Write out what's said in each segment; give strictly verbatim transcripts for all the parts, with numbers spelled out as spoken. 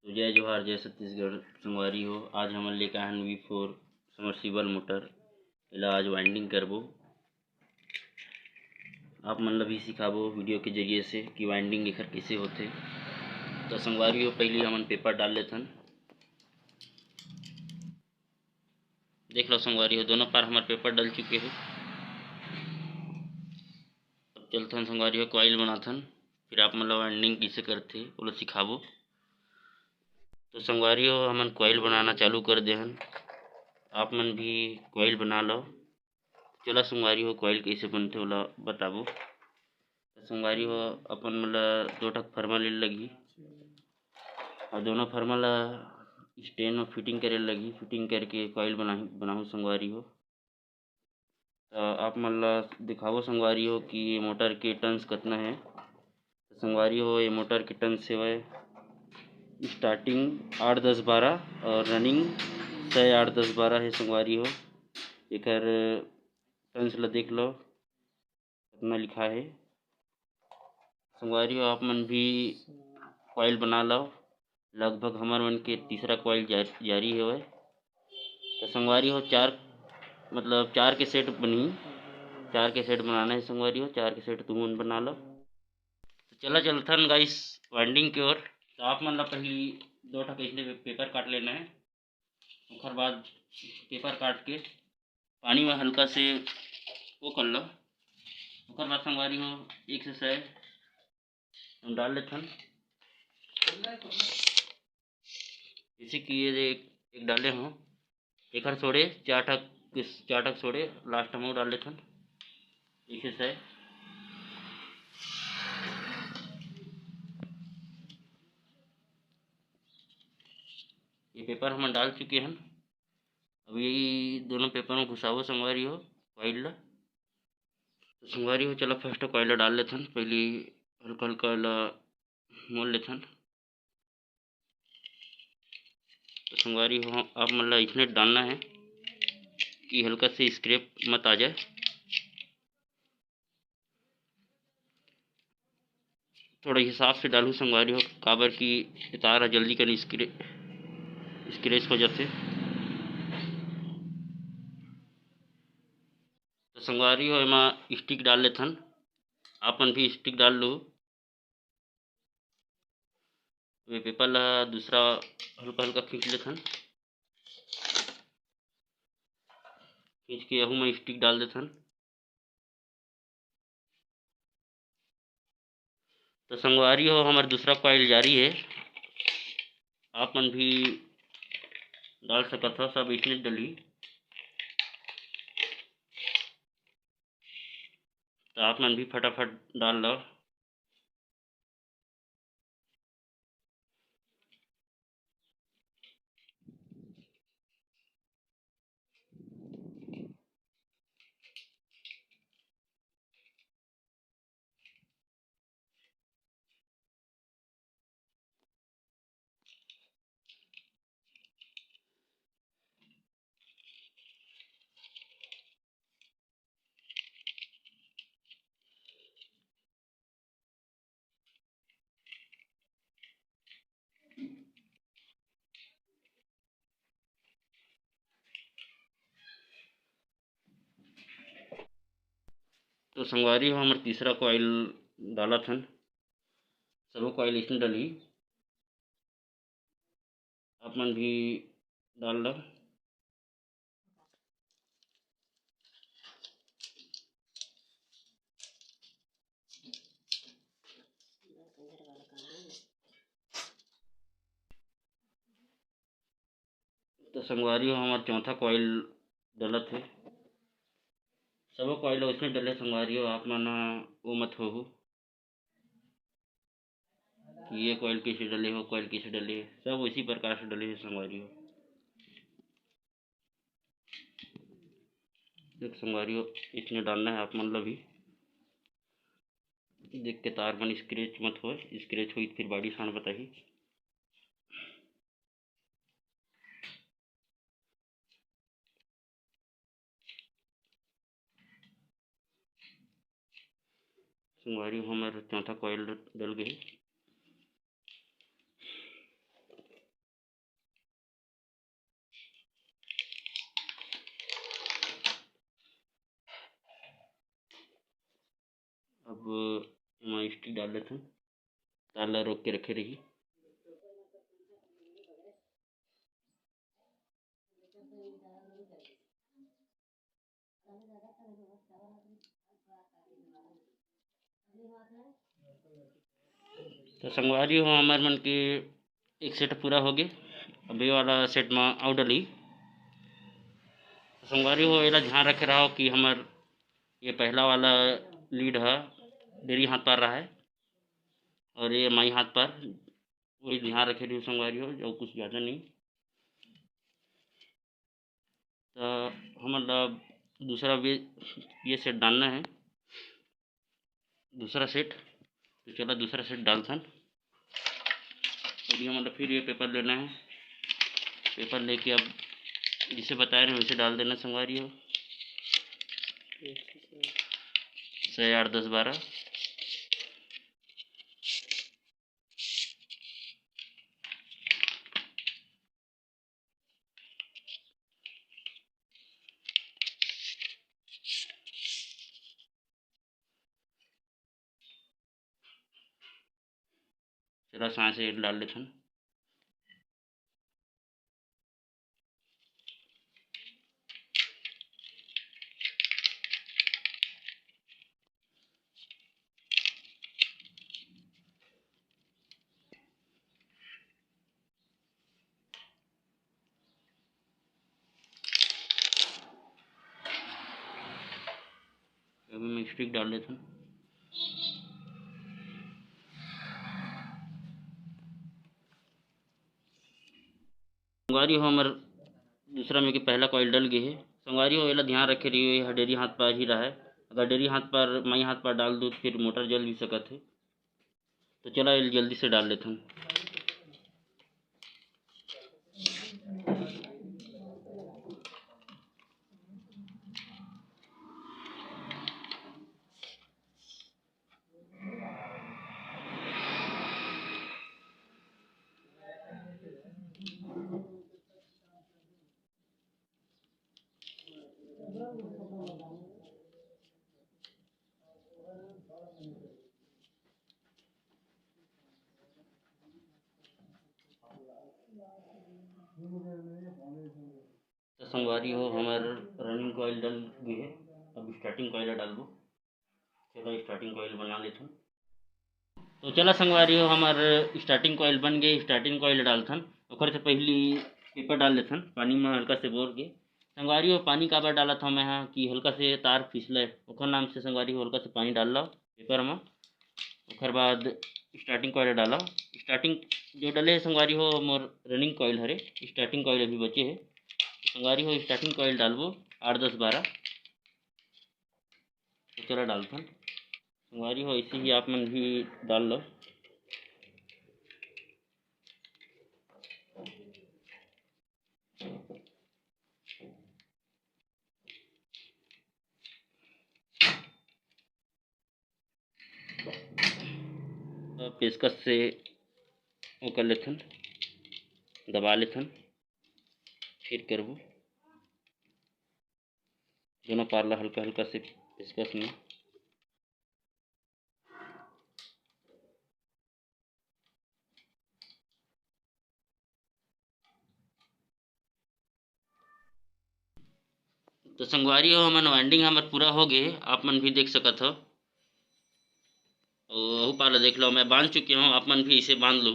तो जय जोहार, जय छत्तीसगढ़ संगवारी हो। आज हमन लेके आए हन V four submersible motor, एला आज winding करबो। आप मन ला भी सिखाबो video के जरिए से कि winding एखर कइसे होथे। तो संगवारी हो, पहली हमन paper डाल लेथन। देख लो संगवारी हो, दोनों पार हमर paper डल चुके हे। अब चलथन संगवारी हो, coil बनाथन, फिर आप मन ला winding कइसे करथे ओला सिखाबो। तो संगवारी हो, हमन coil बनाना चालू कर दे हन, आप मन भी coil बना लो। चला संगवारी हो, coil कइसे बनथे ओला बताबो। तो संगवारी हो, अपन मन ला दो ठक फरमा ले लगही, और दोनों फरमा ला stand में fitting करे लगही। Fitting करके coil बनाही, बनाहू संगवारी हो। तो आप मन ला दिखाबो संगवारी हो कि ये motor के tons कतना है। तो संगवारी हो, ये motor के tons हेवय, starting आठ, दस, बारह और running सौ आठ, दस, बारह है संगवारी हो। एकर tons ला देख लो, कतना लिखा है। संगवारी हो, आप मन भी coil बना लो। लगभग हमर मन के तीसरा coil जा-, जारी हवय। तो संगवारी हो, चार, मतलब चार के set बनही, चार के set बनाना है संगवारी हो, चार के set तुमन बना लो। तो चला चलथन guys winding के ओर। तो आप मन ला पहली दो ठक इसने paper काट लेना है, ओकर बाद paper काट के पानी में हल्का से वो कर लो। ओकर बाद संगवारी हो, एक से सौ हम डाल लेथन। जैसे कि ये एक, एक डाले हों, एकर छोड़े चार ठक, चार ठक छोड़े last में वो डाल लेथन, एक से सौ। ये paper हमन डाल चुके हन। अब यही दोनों paper में घुसाबो संगवारी हो coil ला। तो संगवारी हो, चला first coil ला डाल लेथन, पहली हल्का हल्का ला मोल लेथन। तो संगवारी हो, आप मन ला इसने डालना है कि हल्का से scrap मत आ जाए। थोड़ा हिसाब से डालू संगवारी हो, काबर कि ये तार ह जल्दी कन scra-, scratch हो जाथे। तो संगवारी हो, एमा stick डाल लेथन, आप मन भी stick डाल लो। ये paper ला दूसरा हल्का हल्का खींच लेथन, खींच के यहू में stick डाल देथन। तो संगवारी हो, हमर दूसरा coil जारी है, आप मन भी डाल सकत हो, सब इसने डली। तो आप मन भी फटाफट डाल लो। तो संगवारी हो, हमर तीसरा coil डालत हन। सबो coil इसने डलही, आप मन भी डाल लो। तो संगवारी हो, हमर चौथा coil डलत हे। सबो coil उसने डले संगवारी हो, आप मन वो मत होहू कि ये coil कैसे डले हो, coil कैसे डले, सब उसी प्रकार से डले हे संगवारी हो। देख संगवारी हो, इसने डालना है आप मन ला भी। देख के तार मन scratch मत होए, scratch होई तो फिर बाड़ी सांड बताही। संगवारी हो, हमर चौथा coil डल गए। डाल लेथन। तार ला रोक के रखे रही। तो संगवारी हो, हमर मन के एक सेट पूरा हो गे। अब ये वाला सेट में आउट डली। तो संगवारी हो, एला ध्यान रखे रहो कि हमर ये पहला वाला लीड ह डेरी हाथ पार रहा है और ये माई हाथ पार, वही ध्यान रखे रहो संगवारी हो, जो कुछ ज़्यादा नहीं। तो हमन ला दूसरा भी ये सेट डालना है, दूसरा सेट। तो चला दूसरा सेट डालथन। अभी हमन ला फिर ये पेपर लेना है, पेपर लेके अब जिसे बताए रहे वैसे डाल देना संगवारी हो। सौ, आठ, दस, बारह। चला सांस ये डाल लेथन। अभी मैं स्टिक डाल देथन। संगवारी हो, हमर दूसरा में के पहला कॉइल डल गए है। संगवारी हो, एला ध्यान रखे रहियो, ये डेरी हाथ पार ही रहा है। अगर डेरी हाथ पार, माई हाथ पार डाल दो तो फिर मोटर जल भी सकत है। तो चला, एला जल्दी से डाल लेथन। तो संगवारी हो, हमर रनिंग कॉइल डल गए है, अब स्टार्टिंग कॉइल डालबो। चलो स्टार्टिंग कॉइल बना लेथन। तो चला संगवारी हो, हमर स्टार्टिंग कॉइल बन गए। स्टार्टिंग कॉइल डालथन, ओकर से पहली पेपर डाल लेथन पानी में हल्का से बोर के। संगवारी हो, पानी काबर डालत हव मैं हा कि हल्का से तार फिसले, ओकर नाम से संगवारी हो हल्का से पानी डाल लो पेपर में। ओकर बाद स्टार्टिंग कॉइल डालो। स्टार्टिंग जो डले हे संगवारी हो, मोर रनिंग कॉइल हरे, स्टार्टिंग कॉइल अभी बचे हे। संगवारी हो, स्टार्टिंग कॉइल डालबो आठ, दस, बारह। तो चला डालथन। संगवारी हो, ऐसे ही आप मन भी डाल लो। पेचकस से वो कर लेथन, दबा लेथन, फिर करबो। दोनों पार ला हल्का हल्का से पेचकस में। तो संगवारी हो, हमन वाइंडिंग हमर पूरा हो गे, आप मन भी देख सकत हो। अउ अहू पार ला देख लो, मैं बांध चुके हूँ, आप मन भी इसे बांध लो।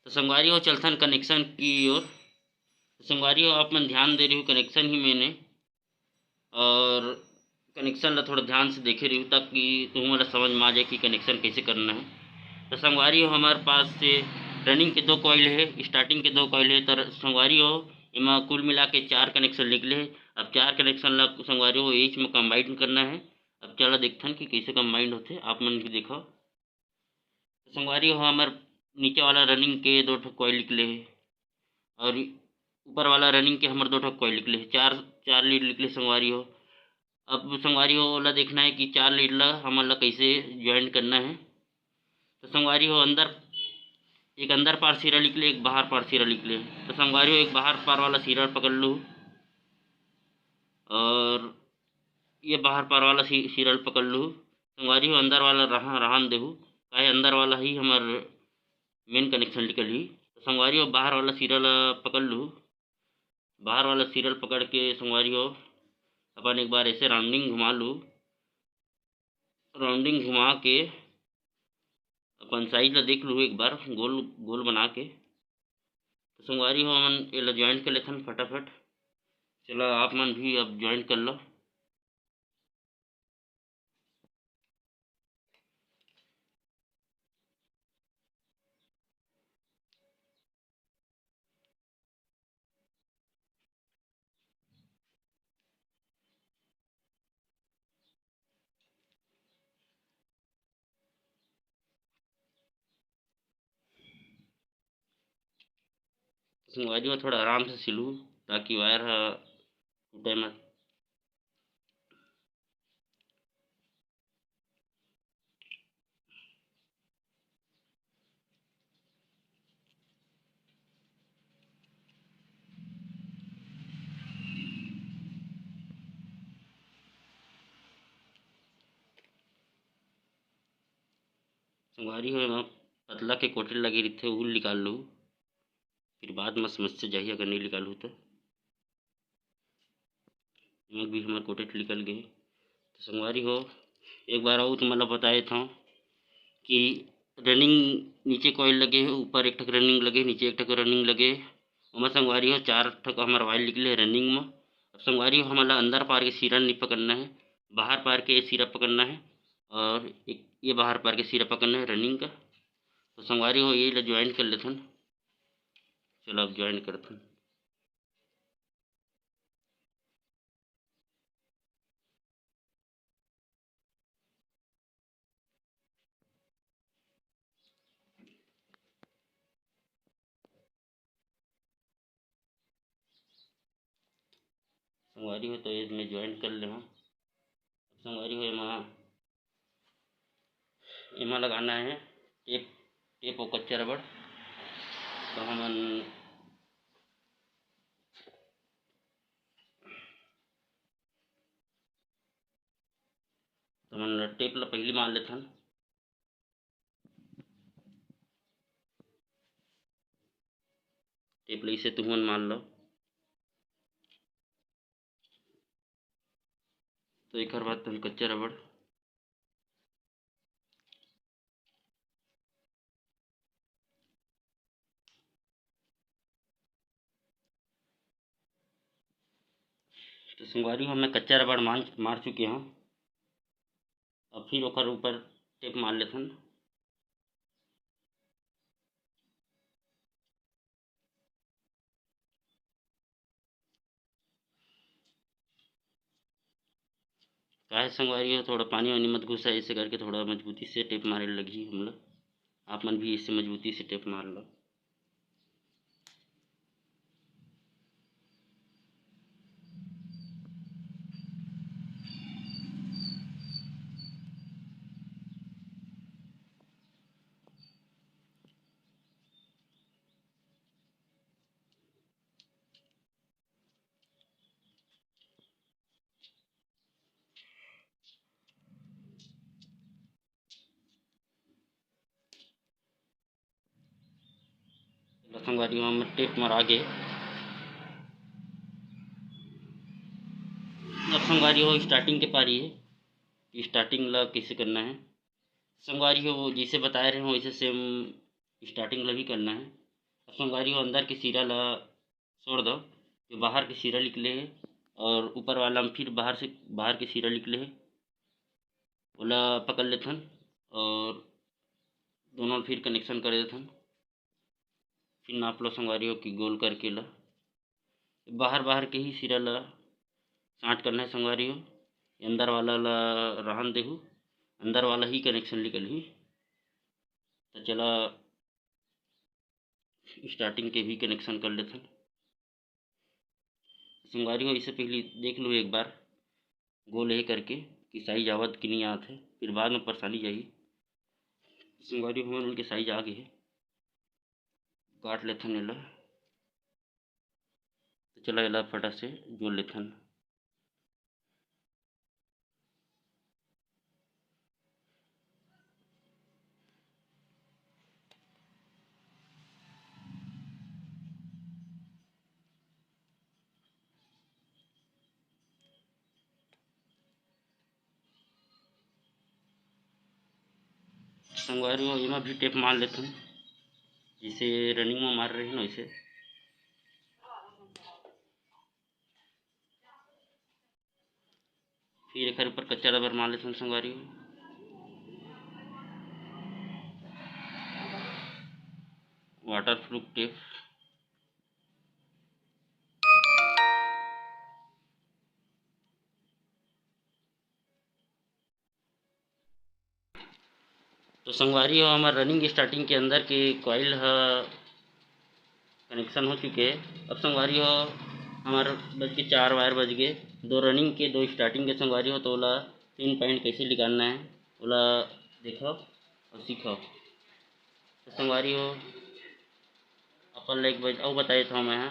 तो संगवारी हो, चलथन कनेक्शन की ओर। तो संगवारी हो, आप मन ध्यान दे रही हो, कनेक्शन ही मैंने और कनेक्शन ला थोड़ा ध्यान से देखे रहिहू, ताकि तुमन ला समझ में आ जाए कि कनेक्शन कैसे करना है। तो संगवारी हो, हमारे पास से रनिंग के दो कॉइल है, स्टार्टिंग के दो कॉइल है। तो संगवारी हो, एमा कुल मिला के चार कनेक्शन निकले है। अब चार कनेक्शन ला संगवारी हो, एच में कंबाइन करना है। अब चला देखथन कि कैसे कंबाइन होथे, आप मन भी देखो। तो संगवारी हो, हमर नीचे वाला रनिंग के दो ठो कॉइल निकले है और ऊपर वाला रनिंग के हमर दो ठो कॉइल निकले है, चार, चार लीड निकले संगवारी हो। अब संगवारी हो, ओला देखना है कि चार लीड ला हमन ला कैसे ज्वाइन करना है। तो संगवारी हो, अंदर, एक अंदर पार सिरा निकले, एक बाहर पार सिरा निकले। तो संगवारी हो, एक बाहर पार वाला सिरा पकड़ लो और ये बाहर पार वाला सी-, सिरा पकड़ लो। संगवारी हो, अंदर वाला रहा, रहन देहू, काहे अंदर वाला ही हमर मेन कनेक्शन निकलही। तो संगवारी हो, बाहर वाला सिरा ला पकड़ लू। बाहर वाला सिरा ल पकड़ के संगवारी हो, अपन एक बार ऐसे राउंडिंग घुमा लू। राउंडिंग घुमा के अपन साइज ला देख लू एक बार, गोल गोल बना के। तो संगवारी हो, हमन एला ज्वाइंट कर लेथन फटाफट। चला, आप मन भी अब ज्वाइंट कर लो। संगवारी हो, थोड़ा आराम से सिलू, ताकि वायर ह टूटे मत। संगवारी हो, एमा पतला के कोटेट लगे रहिथे, उल निकाल लू, फिर बाद म समस्या जाही अगर नइ निकालहू त। एमा भी हमर कोटेट निकल गे। तो संगवारी हो, एक बार अउ तुमन ला बता देथंव कि रनिंग नीचे कॉइल लगे हे, ऊपर एक ठक रनिंग लगे, नीचे एक ठक रनिंग लगे। ओमा संगवारी हो, चार ठक हमर वायर निकले हे रनिंग म। अब संगवारी हो, हमन ला अंदर पार के सिरा नइ पकड़ना हे, बाहर पार के सिरा पकड़ना हे और एक ये बाहर पार के सिरा पकड़ना हे रनिंग का। तो संगवारी हो, ये ला ज्वाइन कर लेथन। चलो, अब ज्वाइन करथन। संगवारी हो, तो ये मैं ज्वाइन कर ले हूँ। संगवारी हो, एमा, एमा लगाना है टेप, टेप और कच्चा रबड़। तो हमन, तो हमन टेप ला पहली मार लेथन। टेप ला इसे तुमन मार लो। तो एकर बाद तुम कच्चा रबड़, तो संगवारी हो, मैं कच्चा रबड़ मार, मार चुके हूँ। अब फिर ओकर ऊपर टेप मार लेथन। काहे संगवारी हो, थोड़ा पानी वानी मत घुसा, ऐसे करके थोड़ा मजबूती से टेप मारे लगही हमला। आप मन भी ऐसे मजबूती से टेप मार लो। संगवारी हो, हमर टेप मरा गे। अब संगवारी हो, स्टार्टिंग के पारी है कि स्टार्टिंग ला कैसे करना है। संगवारी हो, जैसे बताए रहे हो, वैसे सेम स्टार्टिंग ला भी करना है। अब संगवारी हो, अंदर के सिरा ला छोड़ दो, जो बाहर के सिरा निकले है और ऊपर वाला में फिर बाहर से, बाहर के सिरा निकले है, ओला पकड़ लेथन और दोनों फिर कनेक्शन कर देथन। फिर नाप लो संगवारी हो कि गोल करके ला, बाहर, बाहर के ही सिरा ला साट करना है संगवारी हो। अंदर वाला ला रहन देहू, अंदर वाला ही कनेक्शन निकलही। तो चला, स्टार्टिंग के भी कनेक्शन कर लेथन। संगवारी हो, इससे पहले देख लो एक बार गोल ये करके कि साइज आवत कि नहीं आवत है, फिर बाद में परेशानी जाही। संगवारी हो, हमन के साइज आ गए है, काट लेथन एला। तो चला, एला फटा से जोड़ लेथन। संगवारी हो, एमा भी टेप मार लेथन, जैसे रनिंग में मार रहे हैं ना, वैसे। फिर एकर ऊपर कच्चा रबर मार लेथन संगवारी हो, वाटर प्रूफ टेप। तो संगवारी हो, हमर रनिंग स्टार्टिंग के अंदर के कॉइल ह कनेक्शन हो चुके हे। अब संगवारी हो, हमर बज के चार वायर बज गए, दो रनिंग के, दो स्टार्टिंग के संगवारी हो। तो ओला तीन पॉइंट कैसे निकालना है, ओला देखो और सीखो। तो संगवारी हो, अपन ला एक बज-, अउ बताए था मैं ह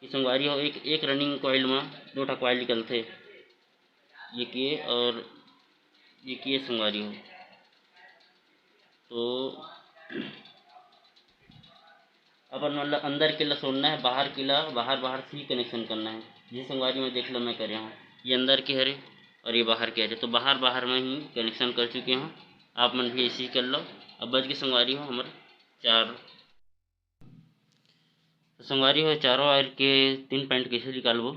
कि संगवारी हो, एक, एक रनिंग कॉइल में दो ठा कॉइल निकलथे, ये के और ये के संगवारी हो। तो अपन मतलब अंदर के ला सोड़ना है, बाहर के ला बाहर, बाहर से ही कनेक्शन करना है। ये संगवारी में देख लो, मैं करे हूँ, ये अंदर के हरे और ये बाहर के हरे, तो बाहर, बाहर में ही कनेक्शन कर चुके हूँ। आप मन भी ऐसे ही कर लो। अब बज के संगवारी हो हमर चार। तो संगवारी हो, चारों वायर के तीन पॉइंट कैसे निकालबो,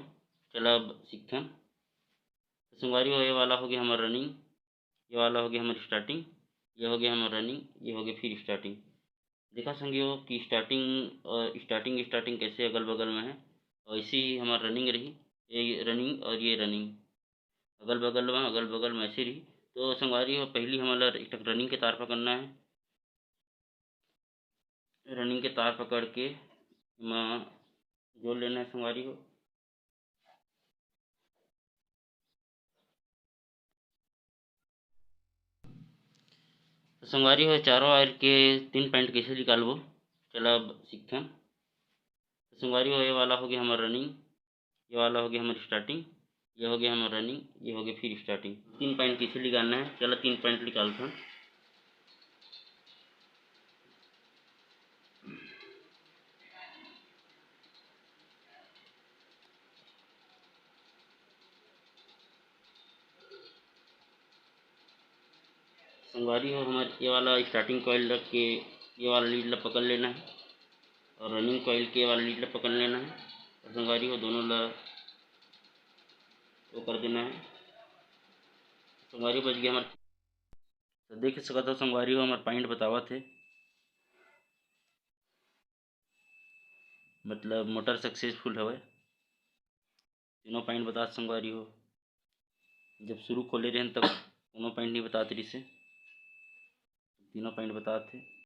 चला अब सीखथन। तो संगवारी हो, ये वाला हो गया हमर रनिंग, ये वाला हो गया हमर स्टार्टिंग, ये हो गया हमर रनिंग, ये हो गया फिर स्टार्टिंग। देखा संगी हो कि स्टार्टिंग और स्टार्टिंग, स्टार्टिंग कैसे अगल बगल में है, वैसे ही हमार रनिंग रही, ये रनिंग और ये रनिंग अगल बगल में, अगल बगल में ऐसे रही। तो संगवारी हो, पहली हमला एक ठक रनिंग के तार पकड़ना है, रनिंग के तार पकड़ के एमा जोड़ लेना है संगवारी हो। तो संगवारी हो, चारों वायर के तीन पॉइंट कैसे निकालबो, चला अब सीखथन। तो संगवारी हो, ये वाला हो गया हमर रनिंग, ये वाला हो गया हमर स्टार्टिंग, ये हो गया हमर रनिंग, ये हो गया फिर स्टार्टिंग। तीन पॉइंट कैसे निकालना है, चला तीन पॉइंट निकालथन। संगवारी हो, हमर ये वाला स्टार्टिंग कॉइल रख के ये वाला लीड ला पकड़ लेना है और रनिंग कॉइल के ये वाला लीड ला पकड़ लेना है। और संगवारी हो, दोनों ला वो कर देना है। संगवारी हो, बज गया हमर। तो देख सकत हो संगवारी हो, हमर पॉइंट बतावत हे, मतलब मोटर सक्सेसफुल हवय। तीनों पॉइंट बतात संगवारी हो, जब शुरू खोले रहेन तब कोनो पॉइंट नहीं बतात रहिसे, तीनों पॉइंट बतात हे।